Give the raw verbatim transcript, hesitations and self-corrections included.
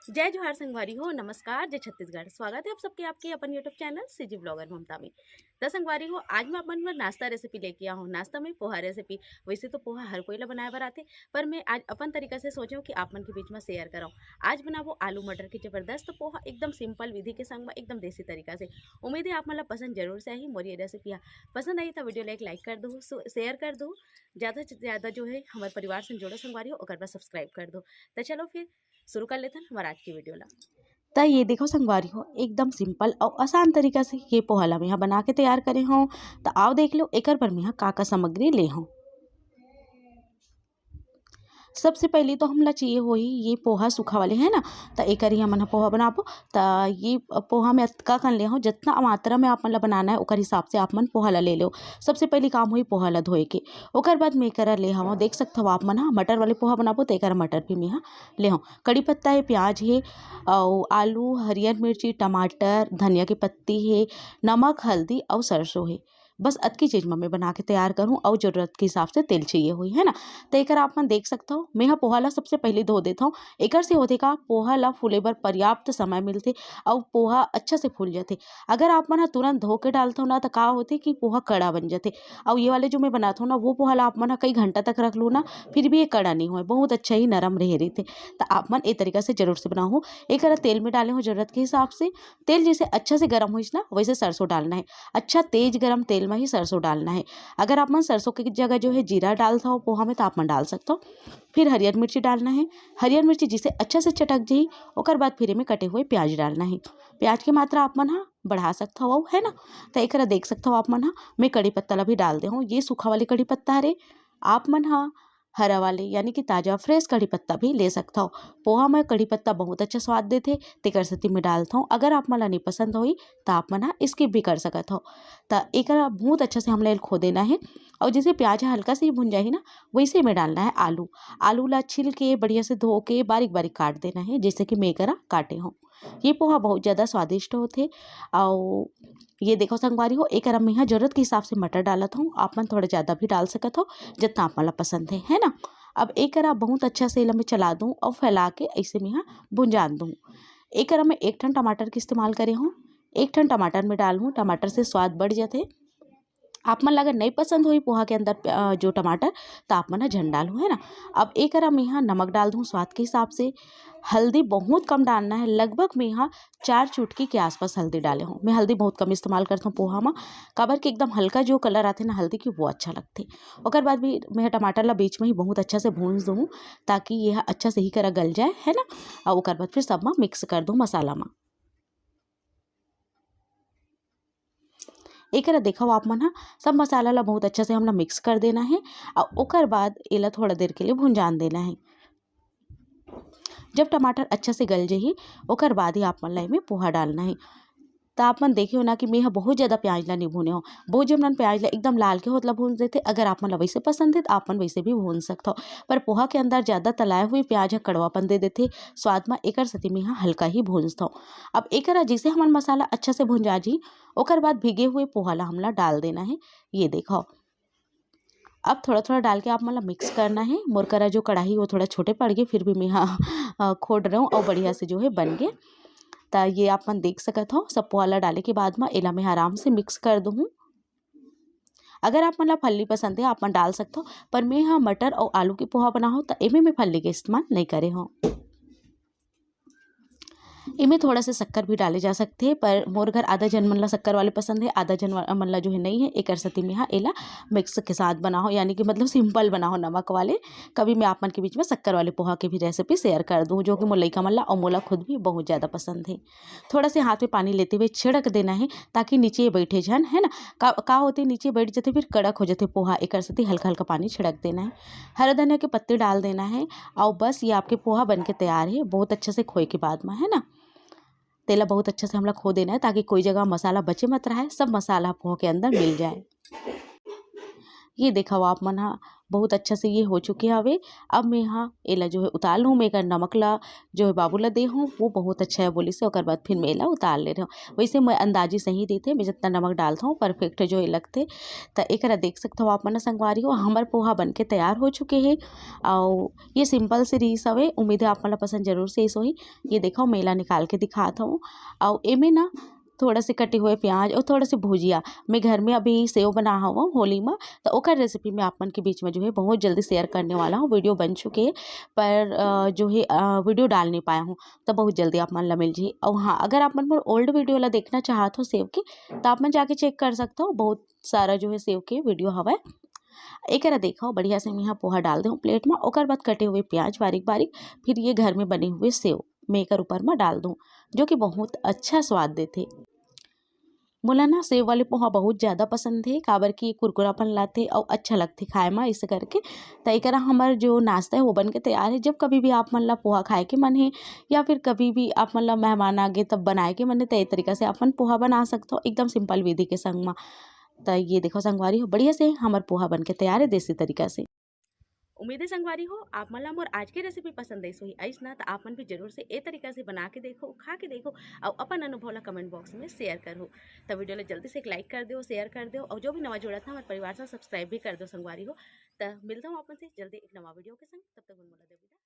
जय जोहार संगवारी हो, नमस्कार, जय छत्तीसगढ़। स्वागत है आप सबके आपके अपन YouTube चैनल सीजी ब्लॉगर ममता में। त संगवारी हो, आज मैं अपन बर नाश्ता रेसिपी लेके आया हूँ। नाश्ता में पोहा रेसिपी। वैसे तो पोहा हर कोई ला बनाए बर आथे, पर मैं आज अपन तरीका से सोचे हूँ कि आप मन के बीच में शेयर कराऊँ। आज बनाबो आलू मटर के जबरदस्त पोहा, एकदम सिंपल विधि के संग में, एकदम देसी तरीका से। उम्मीद है आप मन ला पसंद जरूर से आही मोर ये रेसिपी हा। पसंद आई तो वीडियो ला एक लाइक कर दो, शेयर कर दो, ज़्यादा से ज़्यादा जो है हमारे परिवार से जुड़ो संगवारी हो, ओकर बर सब्सक्राइब कर दो। तो चलो फिर शुरू कर लेथन हमार आज की वीडियो ला। त ये देखो संगवारी हो, एकदम सिंपल और आसान तरीका से ये पोहा ला मेहा बना के तैयार करे हूँ। त आओ देख लो एकर बर मेहा का का सामग्री ले हूँ। सबसे पहले तो हमला चाहिए होही ये पोहा सूखा वाले, है ना। त एकर ही हमन ह पोहा बनाबो। त ये पोहा में अतका कन ले हूँ, जितना मात्रा में आप मन ला बनाना है ओकर हिसाब से आप मन पोहा ला ले लो। सबसे पहले काम होही पोहा ला धोए के। ओकर बाद मैं एकरा ले हूँ, देख सकत हो आप मन ह, मटर वाले पोहा बनाबो त एकर मटर भी मेहा ले हूँ। कड़ी पत्ता है, प्याज है, अउ आलू, हरियर मिर्ची, टमाटर, धनिया के पत्ती है, नमक, हल्दी अउ सरसों है। बस अतकी चीज में मैं बना के तैयार करूँ। अउ जरूरत के हिसाब से तेल चाहिए होही, है ना। त एकर आप मन देख सकत हो, मैं ह पोहा ला सबसे पहले धो देत हूँ। एकर से होथे का, पोहा ला फूले बर पर्याप्त समय मिलथे अउ पोहा अच्छा से फूल जाथे। अगर आप मन ह तुरंत धो के डालत हो ना, त का होथे कि पोहा कड़ा बन जाथे। अउ ये वाले जो मैं बनात हूँ ना, वो पोहा ला आप मन ह कई घंटा तक रख लो ना, फिर भी ये कड़ा नहीं होय, बहुत अच्छा ही नरम रहे रहिथे। त आप मन ए तरीका से जरूर से बनाओ। एकरा तेल में डाले हो जरूरत के हिसाब से। तेल जैसे अच्छा से गर्म होइस ना, वैसे सरसों डालना है। अच्छा तेज गर्म तेल में ही सरसों डालना है। अगर आप मन सरसों के जगह जो है जीरा डालत हो पोहा में, त आप मन डाल सकत हो। फिर हरियर मिर्ची डालना है। हरियर मिर्ची जिसे अच्छा से चटक जाही, ओकर बाद फिर एमे कटे हुए प्याज डालना है। प्याज के मात्रा आप मन ह बढ़ा सकत हो, है ना। त एकरा देख सकत हो आप मन ह, मैं कड़ी पत्ता ला भी डाल दे हूँ। ये सूखा वाले कड़ी पत्ता हरे, आप मन ह हरा वाले यानी कि ताजा फ्रेश कड़ी पत्ता भी ले सकत हो। पोहा में कड़ी पत्ता बहुत अच्छा स्वाद देथे, तेकर सेती मैं डालत हूँ। अगर आप मन ला नहीं पसंद होही त आप मन ह स्किप भी कर सकत हो। त एकरा बहुत अच्छा से हमला एल खो देना है। और जैसे प्याज ह हल्का से ही भुन जाही ना, वैसे में डालना है आलू। आलू ला छिल के बढ़िया से धो के बारीक बारीक काट देना है, जैसे कि मैं एकरा काटे हूँ। ये पोहा बहुत ज़्यादा स्वादिष्ट होथे। अउ ये देखो संगवारी हो, एकरा मेहा जरूरत के हिसाब से मटर डालत हूँ, आप मन थोड़ा ज़्यादा भी डाल सकत हो, जितना आप मन ला पसंद है, है ना। अब एकरा बहुत अच्छा से एला मैं चला दूँ और फैला के ऐसे मेहा भुंजान दूँ। एकरा मैं एक ठन टमाटर के इस्तेमाल करे हूँ, एक ठन टमाटर में डाल हूँ, टमाटर से स्वाद बढ़ जाथे। आप मन ला अगर नहीं पसंद होही पोहा के अंदर प्या-, जो टमाटर, त आप मन ह झन डालहू, है ना। अब एकरा मेहा नमक डाल दूँ स्वाद के हिसाब से। हल्दी बहुत कम डालना है, लगभग मेहा चार चुटकी के आसपास हल्दी डाले हूँ। मैं हल्दी बहुत कम इस्तेमाल करत हूँ पोहा में, काबर कि एकदम हल्का जो कलर आथे ना हल्दी की, वो अच्छा लगथे। ओकर बाद भी मैं टमाटर ला बीच में ही बहुत अच्छा से भूंज दूँ, ताकि ये अच्छा से ही करा गल जाए, है ना। और ओकर बाद फिर सब में मिक्स कर दूँ मसाला में। एकरा देखव आप मन ह, सब मसाला ला बहुत अच्छा से हमला मिक्स कर देना है। और ओकर बाद एला थोड़ा देर के लिए भुंजान देना है। जब टमाटर अच्छा से गल जही, ओकर बाद ही आप मन ला एमे पोहा डालना है। त आप मन देखे हो ना कि मैं ह बहुत ज़्यादा प्याज ला नहीं भूने हो। बहुत झन मन प्याज ला एकदम लाल के होत ला भून देथे। अगर आप मन ला वैसे पसंद है, त आप मन वैसे भी भून सकत हो। पर पोहा के अंदर ज़्यादा तलाए हुए प्याज ह कड़वापन दे देथे स्वाद में, एकर सेती मैं ह हल्का ही भूंजत हूँ। अब एकरा जैसे हमन मसाला अच्छा से भुंजा जी, ओकर बाद भीगे हुए पोहा ला हमला डाल देना है। ये देखो, अब थोड़ा-थोड़ा डाल के आप मन ला मिक्स करना है। मोर करा जो कढ़ाई वो थोड़ा छोटे पड़ गे, फिर भी मैं ह, अ, खोद रहे हूँ और बढ़िया से जो है बन गे। त ये आप मन देख सकत हो, सब पोहा ला डाले के बाद म एला मैं आराम से मिक्स कर दूँ। अगर आप मन ला फल्ली पसंद है, आप मन डाल सकत हो, पर मैं ह मटर और आलू के पोहा बनाहूँ, त एमे मैं फल्ली के इस्तेमाल नहीं करे हूँ। एमे थोड़ा से शक्कर भी डाले जा सकथे, पर मोर घर आधा झन मन ला शक्कर वाले पसंद है, आधा झन वा-, मन ला जो है नहीं है, एकर सेती मैं ह एला मिक्स के साथ बनाहूँ, यानी कि मतलब सिंपल बनाहूँ नमक वाले। कभी मैं आप मन के बीच में शक्कर वाले पोहा के भी रेसिपी शेयर कर दूँ, जो कि मोर लइका मन ला और मोला खुद भी बहुत ज़्यादा पसंद है। थोड़ा से हाथ में पानी लेते हुए छिड़क देना है, ताकि नीचे बैठे झन, है ना। का, का होथे, नीचे बैठ जाथे, फिर कड़क हो जाथे पोहा, एकर सेती हल्का हल्का पानी छिड़क देना है। हरा धनिया के पत्ती डाल देना है, और बस ये आपके पोहा बन के तैयार है। बहुत अच्छे से खोए के बाद में, है ना, तेला बहुत अच्छे से हमला खो देना है, ताकि कोई जगह मसाला बचे मत रहे, सब मसाला पोहा के अंदर मिल जाए। ये देखो आप मन हा, बहुत अच्छा से ये हो चुके हवे। अब मैं यहाँ एला जो है उतार लूँ, मैं एकर नमक ला जो है बाबू ला दे हूँ, वो बहुत अच्छा है बोलिस हे, ओकर बाद फिर मैं एला उतार ले रहे हूँ। वैसे मैं अंदाजी सही देते, मैं जितना नमक डालता हूँ परफेक्ट जो है लगते। तो एकरा देख सकते हो आप मन संगवारी हो, हमार पोहा बन के तैयार हो चुके हैं। और ये सिंपल से रिहिस हवे, उम्मीद है आप मन ला पसंद जरूर से इस होही। ये देखो मैं एला निकाल के दिखात हूँ। और एमे ना थोड़ा से कटे हुए प्याज और थोड़ा से भुजिया, मैं घर में अभी सेव बना हूँ होली में, तो ओकर रेसिपी मैं आप मन के बीच में जो है बहुत जल्दी शेयर करने वाला हूँ। वीडियो बन चुके हैं, पर जो है वीडियो डाल नहीं पाया हूँ, तो बहुत जल्दी आप मन ला मिल जाही। और हाँ, अगर आप मन मोर ओल्ड वीडियो ला देखना चाहत हो सेव के, तो आप मन जाके चेक कर सकते हो, बहुत सारा जो है सेव के वीडियो हवय। एकरा देखो बढ़िया से मैं यहाँ पोहा डाल दे हूँ प्लेट में, ओकर बाद कटे हुए प्याज बारीक बारीक, फिर ये घर में बने हुए सेव मैं एकर ऊपर में डाल दूँ, जो कि बहुत अच्छा स्वाद देथे। मोला ना सेव वाले पोहा बहुत ज़्यादा पसंद हे, काबर कि कुरकुरापन लाथे और अच्छा लगथे खाए में, इसे करके। तो एकरा हमार जो नाश्ता है वो बन के तैयार है। जब कभी भी आप मन ला पोहा खाए के मन है या फिर कभी भी आप मन ला मेहमान आ गए तब बनाए के मन है, तो ये तरीका से अपन पोहा बना सकते हो एकदम सिंपल विधि के संग में। तो ये देखो संगवारी हो, बढ़िया से हमार पोहा बन के तैयार है देसी तरीका से। उम्मीद है संगवारी हो, आप मन ला मोर आज के रेसिपी पसंद आई होही। अइस ना तो आप मन भी जरूर से ए तरीका से बना के देखो, खा के देखो और अपन अनुभव ला कमेंट बॉक्स में शेयर करो। तो वीडियो ला जल्दी से एक लाइक कर दो, शेयर कर दो और जो भी नवा जुड़त ना हमारे परिवार से सब्सक्राइब भी कर दो संगवारी हो। तो मिलता हूँ आप मन से जल्दी एक नवा वीडियो के संग, तब तक मोला दे विदा।